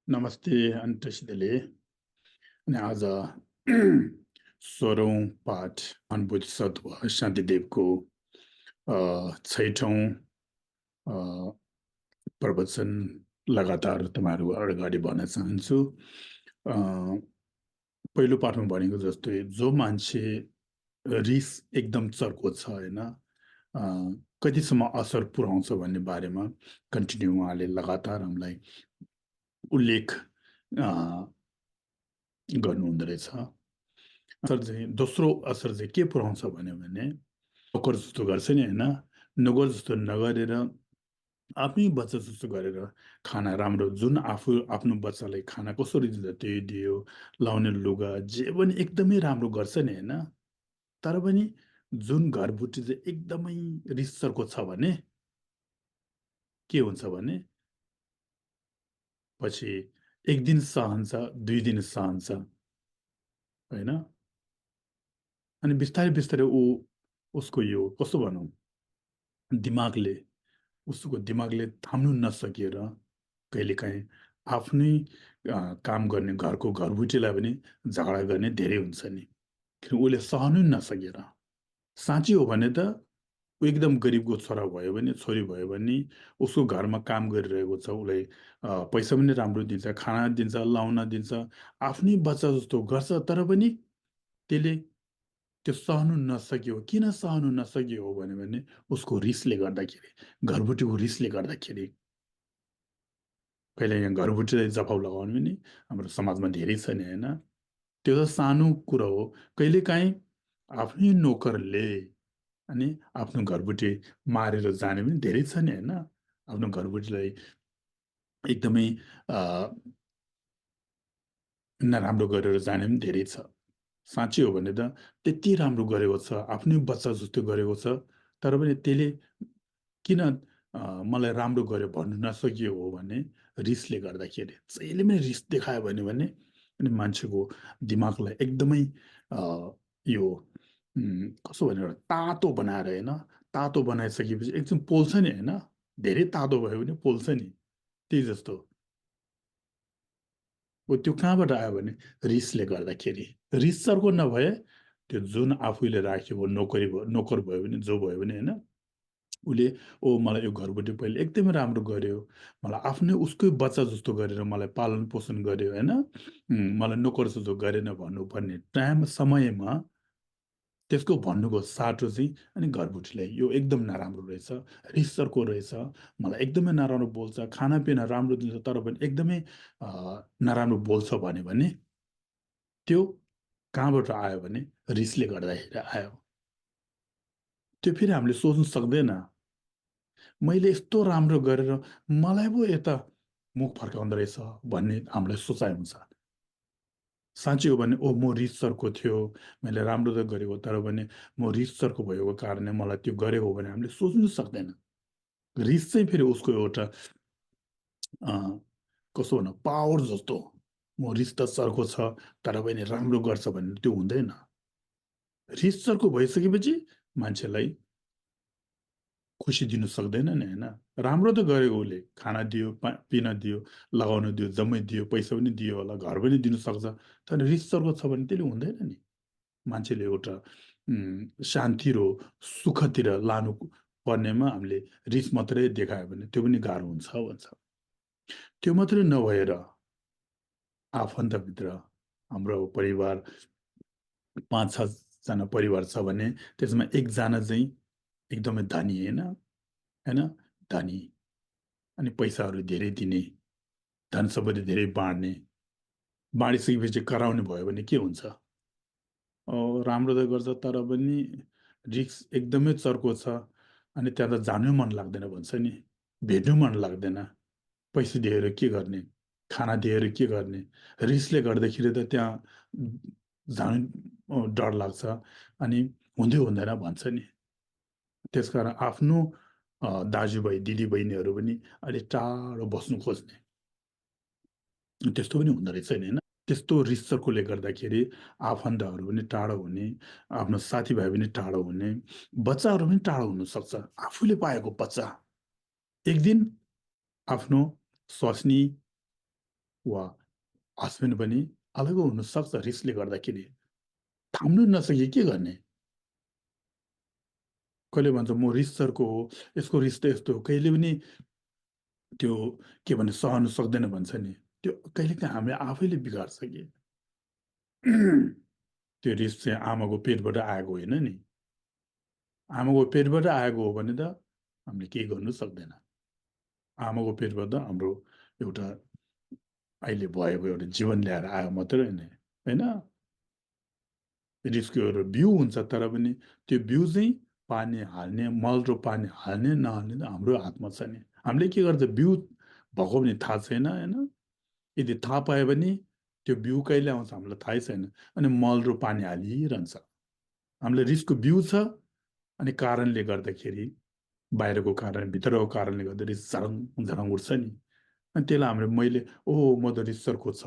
नमस्ते अन्तसितले अनि आज 16औं पाठ अनुभूतिसत्व शान्तिदेवको 6औं प्रवचन लगातार तपाईँहरू अगाडि बढ्न चाहन्छु। अ, पहिलो पाठमा भनेको जस्तै जो मान्छे रिस एकदम चर्को छ होइन, कतिसम्म असर पुर्याउँछ भन्ने बारेमा कन्टिन्यू उहाँले लगातार हामीलाई उल्लेख अ, गर्नुहुँदो रहेछ। असर चाहिँ दोस्रो असर चाहिँ के पुऱ्याउँछ भन्यो भने नोकर जस्तो गर्छ नि होइन, नोकर जस्तो नगरेर आफ्नै बच्चा जस्तो गरेर खाना राम्रो जुन आफू आफ्नो बच्चालाई खाना कसरी दिन्छ त्यही दियो, लाउने लुगा जे पनि एकदमै राम्रो गर्छ नि होइन। तर पनि जुन घरबुटी चाहिँ एकदमै रिसर्को छ भने के हुन्छ भने पछि एक दिन सहन्छ, 2 दिन सहन्छ होइन। अनि बिस्तारै बिस्तारै उसको यो कसो भनौँ, दिमागले उसको दिमागले थाम्नु नसकेर कहिलेकाहीँ आफ्नै काम गर्ने घरको घरबुटीलाई पनि झगडा गर्ने धेरै हुन्छ नि, किन उसले सहनु नसकेर। साँच्चै हो भने त ऊ एकदम गरिबको छोरा भयो भने छोरी भयो भने उसको घरमा काम गरिरहेको छ, उसलाई पैसा पनि राम्रो दिन्छ, खाना दिन्छ, लाउन दिन्छ, आफ्नै बच्चा जस्तो गर्छ। तर पनि त्यसले त्यो सहनु नसक्यो। किन सहनु नसक्यो हो भने उसको रिसले गर्दाखेरि, घरबुटीको रिसले गर्दाखेरि। कहिले यहाँ घरबुटीलाई जफाउ लगाउनु पनि हाम्रो समाजमा धेरै छ नि होइन। त्यो त सानो कुरो हो। कहिलेकाहीँ आफ्नै नोकरले अनि आफ्नो घरबुटी मारेर जाने पनि धेरै छ नि होइन। आफ्नो घरबुटीलाई एकदमै अ, नराम्रो गरेर जाने पनि धेरै छ। साँच्चै हो भने त त्यति राम्रो गरेको छ, आफ्नै बच्चा जस्तो गरेको छ, तर पनि त्यसले किन मलाई राम्रो गर्यो भन्नु नसकियो हो भने रिसले गर्दाखेरि। जहिले पनि रिस देखायो भने अनि मान्छेको दिमागलाई एकदमै अ, यो कसो भने एउटा तातो बनाएर होइन, तातो बनाइसकेपछि एकदम पोल्छ नि होइन, धेरै तातो भयो भने पोल्छ नि, त्यही जस्तो हो। त्यो कहाँबाट आयो भने रिसले गर्दाखेरि। रिस सर्को नभए त्यो जुन आफूले राखेको नोकरी भयो, नोकर भयो भने जो भयो भने होइन, उसले ओ मलाई यो घरबुटी पहिले एकदमै राम्रो गर्यो, मलाई आफ्नै उसकै बच्चा जस्तो गरेर मलाई पालन पोषण गर्यो होइन, मलाई नोकर जस्तो गरेन भन्नुपर्ने टाइम समयमा त्यसको भन्नुको साटो चाहिँ अनि घरबुटीलाई यो एकदम नराम्रो रहेछ, रिसर्को रहेछ, मलाई एकदमै नराम्रो बोल्छ, खानापिना राम्रो दिन्छ तर पनि एकदमै अ, नराम्रो बोल्छ भन्यो भने त्यो कहाँबाट आयो भने रिसले गर्दाखेरि आयो। त्यो फेरि हामीले सोच्नु सक्दैन, मैले यस्तो राम्रो गरेर मलाई पो यता मुख फर्काउँदो रहेछ भन्ने हामीलाई सोचाइ हुन्छ। साँच्चै हो भने ओ म रिसर्को थियो, मैले राम्रो त गरेको तर पनि म रिसर्को भएको कारणले मलाई त्यो गरेको हो भने हामीले सोच्नु सक्दैन। रिस चाहिँ फेरि उसको एउटा अ, कसो भनौँ पावर जस्तो हो। म रिस त चर्को छ तर पनि राम्रो गर्छ भन्ने त्यो हुँदैन। रिस चर्को भइसकेपछि मान्छेलाई खुसी दिनु सक्दैन नि होइन। राम्रो त गरेको उसले, खाना दियो, पिना दियो, लगाउन दियो, जम्मै दियो, पैसा पनि दियो होला, घर पनि दिनु सक्छ। तर रिस चर्को छ भने त्यसले हुँदैन नि। मान्छेले एउटा शान्ति र सुखतिर लानु पर्नेमा हामीले रिस मात्रै देखायो भने त्यो पनि गाह्रो हुन्छ भन्छ। त्यो मात्रै नभएर आफन्तभित्र हाम्रो परिवार 5-6 जना परिवार छ भने त्यसमा एकजना चाहिँ एकदमै धनी होइन होइन, धनी अनि पैसाहरू धेरै दिने, धन सम्पत्ति धेरै बाँड्ने, बाँडिसकेपछि कराउने भयो भने के हुन्छ? राम्रो त गर्छ तर पनि रिस्क एकदमै चर्को छ अनि त्यहाँ त जानै मन लाग्दैन भन्छ नि, भेट्नु मन लाग्दैन, पैसा दिएर के गर्ने, खाना दिएर के गर्ने, रिसले गर्दाखेरि त त्यहाँ जानु डर लाग्छ अनि हुँदै हुँदैन भन्छ नि। त्यसकारण आफ्नो दाजुभाइ दिदीबहिनीहरू पनि अलि टाढो बस्नु खोज्ने, त्यस्तो पनि हुँदो रहेछ नि होइन। त्यस्तो रिसर्कोले गर्दाखेरि आफन्तहरू पनि टाढो हुने, आफ्नो साथीभाइ पनि टाढो हुने, बच्चाहरू पनि टाढो हुनसक्छ। आफूले पाएको बच्चा एक दिन आफ्नो स्वास्नी वा हस्बेन्ड पनि अलग हुन सक्छ रिसले गर्दाखेरि। थाम्नु नसके के गर्ने? कहिले भन्छ म रिसर्को हो, यसको रिस त यस्तो हो, कहिले पनि त्यो के भने सहनु सक्दैन भन्छ नि, त्यो कहिलेकाहीँ हामीले आफैले बिगार्छ कि। त्यो रिस चाहिँ आमाको पेटबाट आएको होइन नि। आमाको पेटबाट आएको हो भने त हामीले केही गर्नु सक्दैन। आमाको पेटबाट हाम्रो एउटा अहिले भएको एउटा जीवन ल्याएर आयो मात्रै होइन, होइन? रिसको एउटा बिउ हुन्छ, तर पनि त्यो बिउ चाहिँ पानी हाल्ने, मल र पानी हाल्ने नहाल्ने त हाम्रो हातमा छ नि। हामीले के गर्छ, बिउ भएको पनि थाहा छैन, होइन? यदि थाहा पायो भने त्यो बिउ कहिले आउँछ हामीलाई थाहै छैन, अनि मल र पानी हालिरहन्छ। हामीलाई रिसको बिउ छ, अनि कारणले गर्दाखेरि, बाहिरको कारण भित्रको कारणले गर्दा रिस झरङ झरङ उठ्छ नि। अनि त्यसलाई हामीले मैले म त रिसर्को छ,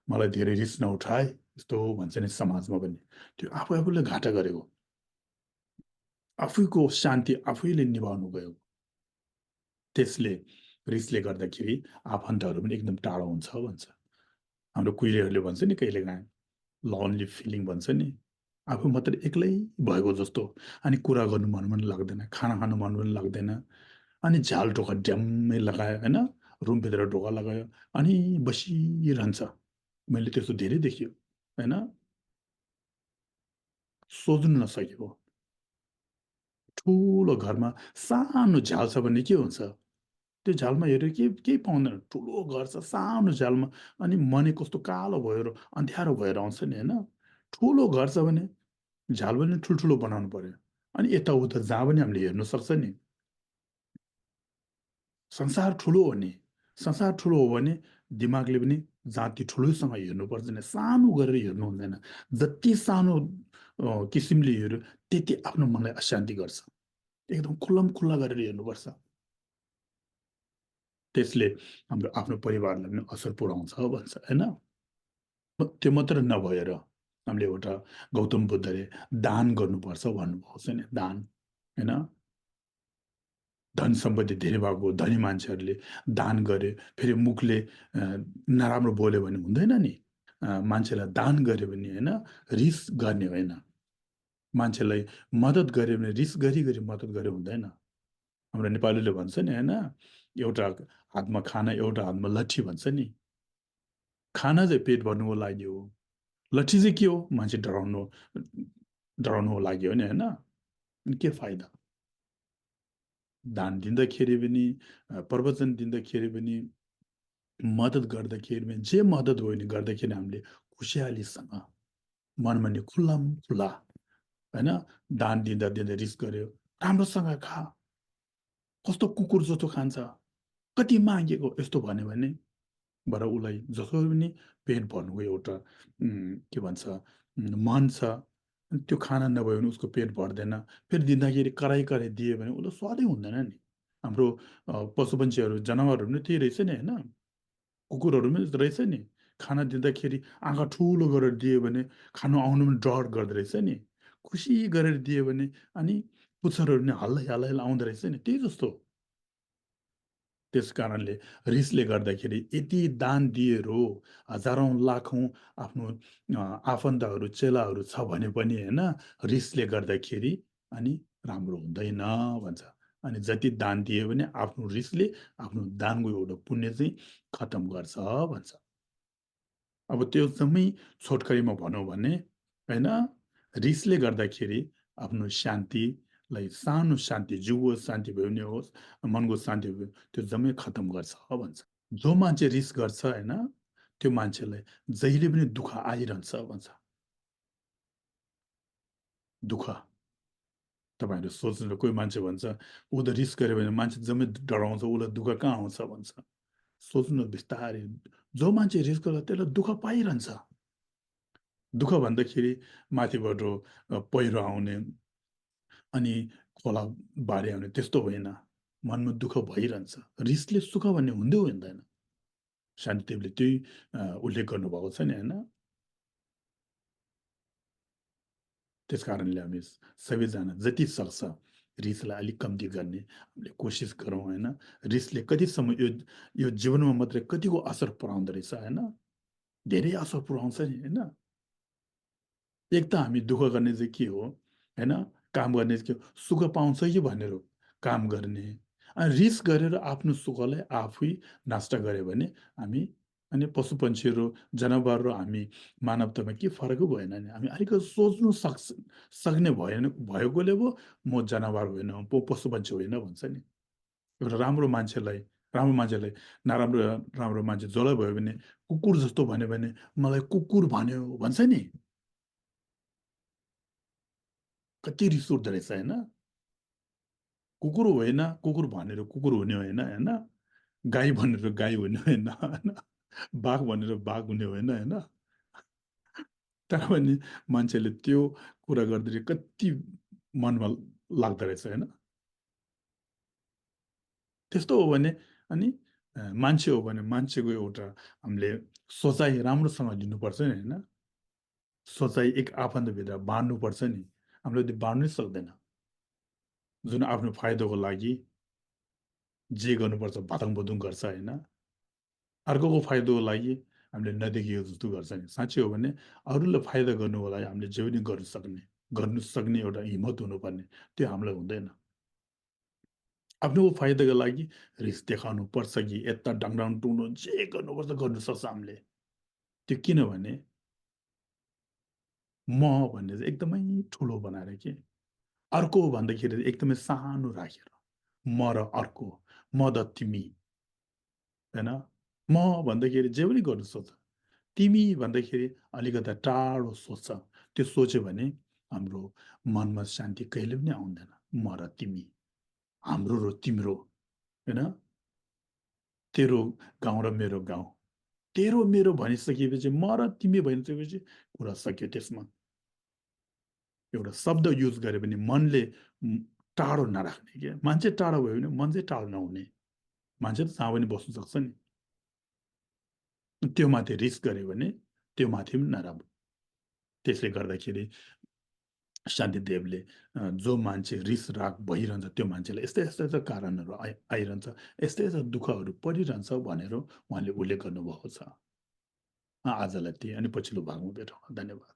मलाई धेरै रिस नउठाए यस्तो भन्छ नि समाजमा पनि। त्यो आफू आफूले घाटा गरेको, आफैको शान्ति आफैले निभाउनु गयो। त्यसले रिसले गर्दाखेरि आफन्तहरू पनि एकदम टाढो हुन्छ भन्छ। हाम्रो कुहिरेहरूले भन्छ नि कहिलेकाहीँ लन्ली फिलिङ भन्छ नि, आफू मात्रै एक्लै भएको जस्तो, अनि कुरा गर्नु मन पनि लाग्दैन, खाना खानु मन पनि लाग्दैन, अनि झ्याल ढोका ड्याम्मै लगायो, होइन? रुमभित्र ढोका लगायो अनि बसिरहन्छ। मैले त्यस्तो धेरै देखियो, होइन? सोच्नु नसकेको ठुलो घरमा सानो झ्याल छ भने के हुन्छ? त्यो झ्यालमा हेरेर केही पाउँदैन। ठुलो घर छ सानो झ्यालमा, अनि मनै कस्तो कालो भएर अँध्यारो भएर आउँछ नि, होइन? ठुलो घर छ भने झ्याल पनि ठुल्ठुलो बनाउनु पर्यो, अनि यताउता जहाँ पनि हामीले हेर्नु सक्छ नि। संसार ठुलो हो नि, संसार ठुलो हो भने दिमागले पनि जाति ठुलोसँग हेर्नुपर्छ नि, सानो गरेर हेर्नु हुँदैन। जति सानो किसिमले हेऱ्यो त्यति आफ्नो मनलाई अशान्ति गर्छ। एकदम खुल्लम खुल्ला गरेर हेर्नुपर्छ। त्यसले हाम्रो आफ्नो परिवारलाई पनि असर पुऱ्याउँछ भन्छ, होइन? त्यो मात्र नभएर हामीले एउटा गौतम बुद्धले दान गर्नुपर्छ भन्नुभएको छ नि, दान, होइन? धन सम्पत्ति धेरै भएको धनी मान्छेहरूले दान गरे, फेरि मुखले नराम्रो बोल्यो भने हुँदैन नि। मान्छेलाई दान गर्यो भने, होइन, रिस गर्ने होइन। मान्छेलाई मद्दत गर्यो भने रिस गरी गरी मद्दत गर्यो हुँदैन। हाम्रो नेपालीले भन्छ नि, होइन, एउटा हातमा खाना एउटा हातमा लट्ठी भन्छ नि। खाना चाहिँ पेट भर्नुको लागि हो, लट्ठी चाहिँ के हो? मान्छे डराउनुको लागि हो नि, होइन? अनि के फाइदा? दान दिँदाखेरि पनि, प्रवचन दिँदाखेरि पनि, मद्दत गर्दाखेरि पनि, जे मद्दत हो नि गर्दाखेरि हामीले खुसियालीसँग मनमा नि खुल्लम खुल्ला, होइन? दान दिँदा दिँदा रिस गर्यो, राम्रोसँग खा, कस्तो कुकुर जस्तो खान्छ, कति मागेको, यस्तो भन्यो भने बरु उसलाई जसो पनि पेट भर्नुको एउटा के भन्छ मन छ, त्यो खाना नभयो भने उसको पेट भर्दैन। फेरि दिँदाखेरि कराई कराई दियो भने उसलाई स्वादै हुँदैन नि। हाम्रो पशुपन्छीहरू जनावरहरू पनि त्यही रहेछ नि, होइन? कुकुरहरू पनि रहेछ नि, खाना दिँदाखेरि आँखा ठुलो गरेर दियो भने खानु आउनु पनि डर गर्दो रहेछ नि। खुसी गरेर दियो भने अनि पुच्छरहरू पनि हल्लै हल्लै आउँदो रहेछ नि, त्यही जस्तो। त्यस कारणले रिसले गर्दाखेरि यति दान दिएर हजारौँ लाखौँ आफ्नो आफन्तहरू चेलाहरू छ भने पनि, होइन, रिसले गर्दाखेरि अनि राम्रो हुँदैन भन्छ। अनि जति दान दियो भने आफ्नो रिसले आफ्नो दानको एउटा पुण्य चाहिँ खतम गर्छ भन्छ। अब त्यो जम्मै छोटकरीमा भनौँ भने, होइन, रिसले गर्दाखेरि आफ्नो शान्तिलाई, सानो शान्ति, जिउको शान्ति भयो भने होस्, मनको शान्ति भयो, त्यो जम्मै खतम गर्छ भन्छ। जो मान्छे रिस गर्छ, होइन, त्यो मान्छेलाई जहिले पनि दुःख आइरहन्छ भन्छ। दुःख तपाईँहरूले सोच्नु, कोही मान्छे भन्छ ऊ त रिस गर्यो भने मान्छे जम्मै डराउँछ, उसलाई दुःख कहाँ आउँछ भन्छ। सोच्नु बिस्तारै, जो मान्छे रिस गर्छ त्यसलाई दुःख पाइरहन्छ। दुःख भन्दाखेरि माथिबाट पहिरो आउने अनि खोला बाढी आउने त्यस्तो होइन, मनमा दुःख भइरहन्छ। रिसले सुख भन्ने हुँदै हुँदैन। शान्तिदेवले त्यही उल्लेख गर्नुभएको छ नि, होइन? त्यस कारणले हामी सबैजना जति सक्छ रिसलाई अलिक कम्ती गर्ने हामीले कोसिस गरौँ होइन। रिसले कतिसम्म यो जीवनमा मात्रै कतिको असर पुऱ्याउँदो रहेछ होइन। धेरै असर पुऱ्याउँछ नि होइन। एक त हामी दुःख गर्ने चाहिँ के हो होइन, काम गर्ने चाहिँ के हो, सुख पाउँछ कि भनेर काम गर्ने। अनि रिस गरेर आफ्नो सुखलाई आफै नष्ट गऱ्यो भने हामी अनि पशु पक्षीहरू जनावर र हामी मानवतामा के फरकै भएन नि। हामी अलिकति सोच्नु सक्ने भएकोले पो म जनावर होइन, पशु पक्षी होइन भन्छ नि। एउटा राम्रो मान्छेलाई नराम्रो राम्रो मान्छे जसलाई भयो भने कुकुर जस्तो भन्यो भने मलाई कुकुर भन्यो भन्छ नि। कति रिस उठ्दो रहेछ होइन। कुकुर होइन, कुकुर भनेर कुकुर हुने होइन होइन। गाई भनेर गाई हुने होइन होइन। बाघ भनेर बाघ हुने होइन होइन। तर पनि मान्छेले त्यो कुरा गर्दाखेरि कति मनमा लाग्दो रहेछ होइन। त्यस्तो हो भने अनि मान्छे हो भने मान्छेको एउटा हामीले सोचाइ राम्रोसँग लिनुपर्छ नि होइन। सोचाइ एक आफन्तभित्र बाँड्नुपर्छ नि। हामीले त्यो बाँड्नै सक्दैन। जुन आफ्नो फाइदाको लागि जे गर्नुपर्छ भताङ भुतुङ गर्छ होइन। अर्कोको फाइदाको लागि हामीले नदेखिएको जस्तो गर्छ नि। साँच्चै हो भने अरूलाई फाइदा गर्नुको लागि हामीले जे पनि गर्नु सक्ने एउटा हिम्मत हुनुपर्ने, त्यो हामीलाई हुँदैन। आफ्नो फाइदाको लागि रिस देखाउनु पर्छ कि यता डाङडाङ टुङ्डो जे गर्नुपर्छ गर्नु सक्छ हामीले। त्यो किनभने म भन्ने चाहिँ एकदमै ठुलो बनाएर के अर्को भन्दाखेरि एकदमै सानो राखेर म र अर्को, म र तिमी होइन। म भन्दाखेरि जे पनि गर्नु सक्छ। तिमी भन्दाखेरि अलिकता टाढो सोच्छ। त्यो सोच्यो भने हाम्रो मनमा शान्ति कहिले पनि आउँदैन। म र तिमी, हाम्रो र तिम्रो होइन। तेरो गाउँ र मेरो गाउँ, तेरो मेरो भनिसकेपछि म र तिमी भनिसकेपछि कुरा सक्यो। त्यसमा एउटा शब्द युज गरे भने मनले टाढो नराख्ने क्या। मान्छे टाढो भयो भने मन चाहिँ टाढो नहुने। मान्छे त जहाँ पनि बस्नु सक्छ नि। त्यो माथि रिस गर्यो भने त्यो माथि पनि नराम्रो। त्यसले गर्दाखेरि शान्तिदेवले जो मान्छे रिस राग भइरहन्छ त्यो मान्छेलाई यस्तै यस्तै यस्तो कारणहरू आइरहन्छ, यस्तै यस्तो दुःखहरू परिरहन्छ भनेर उहाँले उल्लेख गर्नुभएको छ। आजलाई त्यही अनि पछिल्लो भागमा भेटौँ। धन्यवाद।